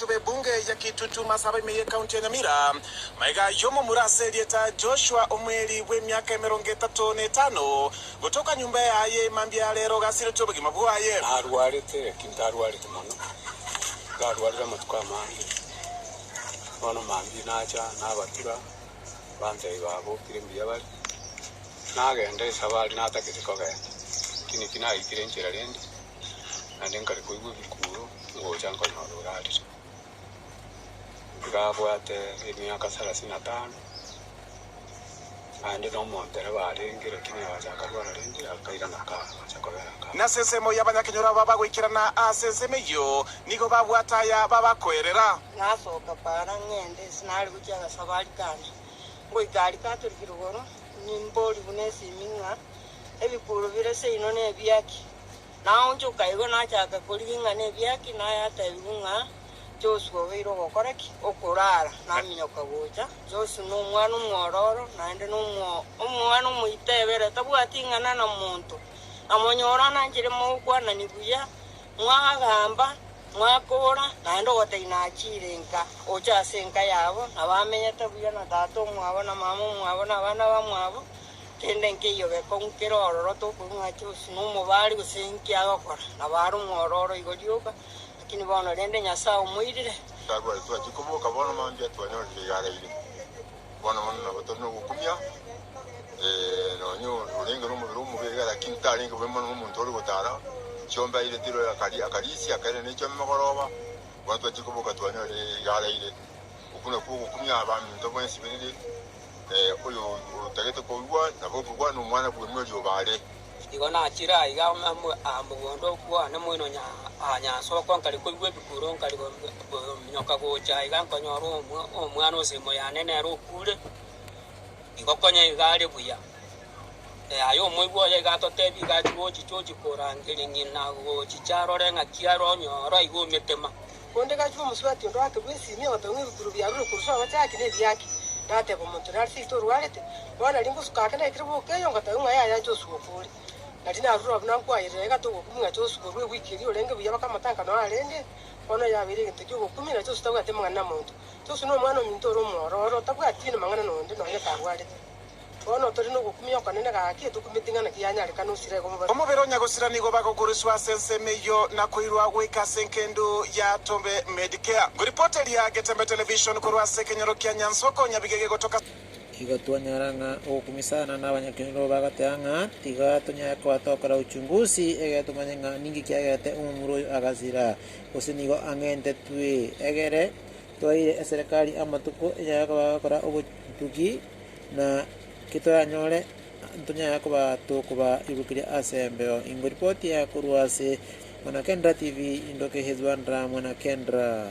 B'amaagacho b'ebunge ya Kitutu Masaba ime y'Ekaunti ya Nyamira, magega y'omomura ase erieta Joshua omweri bw'emiaka 35, gotoka nyumba yaye mambia ya rero gasiretie obogima bwaye. Narwarete, lakini ntarwarete mono, nkarwarire amatuko amange. Bono mambia nacha nabatura, bantebia babokire mbuya bare, nagenda esabari natagete kogenda, lakini tinaikire enchera rende, naende nkare koigwa ebikuro, ngocha nkonyora orarire. Iga abwate emiaka sarasini na tano, naende nomontereba arenge, lakini agacha akarwara rende, akairana kaa, agacha kobera kaa. Nase ensemo y'abanyakenyoro aba bagoikerana ase ensemo eyio, nigo babwate aya babakoerera. Nasoka para ng'ende ase nare gochia agasabari kane, ngoika aria Catholic rogoro, nimbori buna esimi ng'a ebikuro bire seino nebiaki. Naonchoka igo nachaka korigia ng'a nebiaki, nayatebigwa ng'a Joshua obeire ogokora ki? Okorara. Naminyoka gocha. Joshua nomwana omwororo, naende nomwana omoitebere, tabwati ing'ana na monto. Namonyora nanchire mogokwanani buya, mwagamba, mwakora, naende ogotebia nachire nka, oche ase enka yabo, nabo amenyete buya na tata omwabo, na mama omwabo, na abana bamwabo. Kende nkeiyo gekong'u kere ororo tokorua ng'a Joshua nomobari gose inki agokora, nabo are omwororo igo rioka, lakini bono rende Nyasae omoirire. Tarware twachia koboka bono mambia twanyorire iga araire. Bono mono nabo tore nogokumia, nonya orenge nomobere omobe iga lakini tarenge bobe mono nomonto ore gotara, chiombe airete ero akarisia akairana ne chiombe mogoroba, bono twachia koboka twanyorire iga araire. Okwo nakwo ogokumia abaminto bonsi berire. Oyo otagete koigwa nabo okoigwa nomwana bw'eimwe erioba are. Igo nachire aiga aa mogondo kwane moino nyansoko, nkare koigwa ebikuro, nkare kominyoka gocha aiga nkonyora omwana ose imo yane nere okure, igo konya iga are buya. Aye omoigwa oye iga atotebie iga achie gochicha ochie korangeria ng'ina gochicha arore ng'aki are onyore aiga ometema. Konde gachia omosubati onde oakerwe esimi, agateba ng'a ebikuro biarure korwa sobo chaki nebiaki. Nateba omonto nare seito orwarete, bono nario ngosuka ake naikire boka eyo, ngateba ng'a yaya Joshua okure. Nario narure abwo nankwaerera iga togokumia ng'a Joshua orwe ewiki eria orenge buya bakamotanka noo arenge, bono yabeire egento ki'ogokumia na Joshua tabwati amang'ana na monto. Joshua nomwana ominto ore omwororo, otabwati namang'ana nonde nonye tarwarete. Bono tore nogokumia okonene gaki, tokumeti ng'a naki yanyarekana osire igo mobere. Omobere o nyagosira nigo bagokoroswa ase ensemo eyio na koirwa goika ase engendu ya Tombe Medicare. Ngoripoteria Getembe Television korwa ase ekenyoro kia Nyansoko, Nyabigege gotoka. Igo twanyora ng'a ogokumisana nabanyakenyoro bagateba ng'a tiga tonyare koba togokora uchunguzi egere tomanye ng'a ninki kiagerete omomura oyo agasira, gose nigo ang'entetwe egere twaeire eserekari amatuko enyare koba egokora obotugi. Na ki toranyore ntonyare koba tokobaibukiria ase embeo. Ingo ripoti ya korwa ase Mwanakendra TV, Indoke Hezwandra Mwanakendra.